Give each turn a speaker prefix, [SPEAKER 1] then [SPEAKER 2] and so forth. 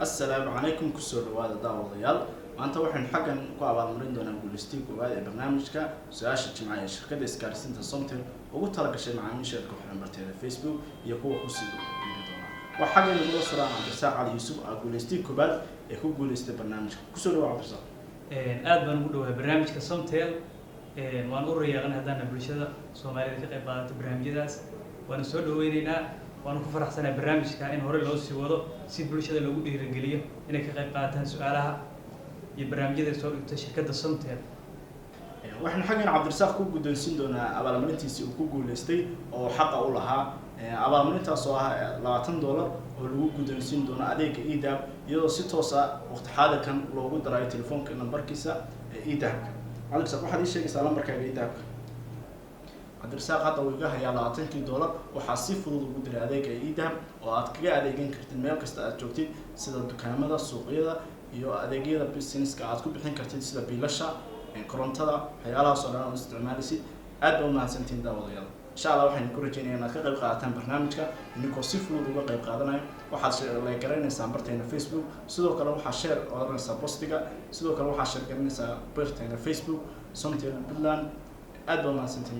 [SPEAKER 1] Assalaamu calaykum, kusoo dhawaada daawadayaal. Maanta waxaynu xaggan ku abaalmarin doonaa guuleystii koowaad ee barnaamijka su-aasha jimcaha ee shirkadda isgaarsiinta Somtel ugu talagashay macaamiisheeda ku xiran barteeda Facebook iyo kuwa kusii biiri doona. Waxaa xaggan nagula suran Cabdirasaaq Cali Yuusuf ah, guuleystii koowaad ee ku guuleystay barnaamijka. Kusoo dhawa, Cabdirasaaq.
[SPEAKER 2] Aad baan ugu dhawahay barnaamijka Somtel. Waan u rayaaqnay haddaana bulshada Soomaalida ka qayb qaadato barnaamijyadaas. Waana soo dhaweyneynaa, waana ku faraxsanahay barnaamijka in hore loo sii wado si bulshada loogu dhiirigeliyo inay ka qayb qaataan su-aalaha iyo barnaamijyada soo dhigto shirkadda Somtel.
[SPEAKER 1] Waxaynu xaggan Cabdirasaaq ku guddoonsiin doonaa abaalmarintiisii uu ku guuleystay oo xaqa u lahaa, abaalmarintaas oo ah $20 oo lagu guddoonsiin doono adeega eDahab, iyadoo si toos ah waqti xaadirkan loogu darayo telefoonka nambarkiisa eDahabka. Cabdirasaaq, waxaad ii sheegaysaa lambarkaaga eDahabka. Cabdirasaaq hadda uu iga hayaa $20. Waxaa si fudud ugu diray adeega eDahab oo aad kaga adeegan kartid meel kasta aad joogtid, sida dukaamada, suuqyada iyo adeegyada businesska aad ku bixin kartid, sida biilasha korontada, waxyaalahaas oo dhan oo isticmaalisid. Aad baa umahadsantihin, daawadayaal. Insha Allah waxaynu ku rajeynaya inaad ka qayb qaadataan barnaamijka idinkoo si fudud uga qayb qaadanayo. Waxaad like garaynaysaa barteena Facebook, sidoo kale waxaa share oranaysaa postiga, sidoo kale waxaa share garanaysaa barteena Facebook Somtel Puntland. Aad baa umahadsantihin.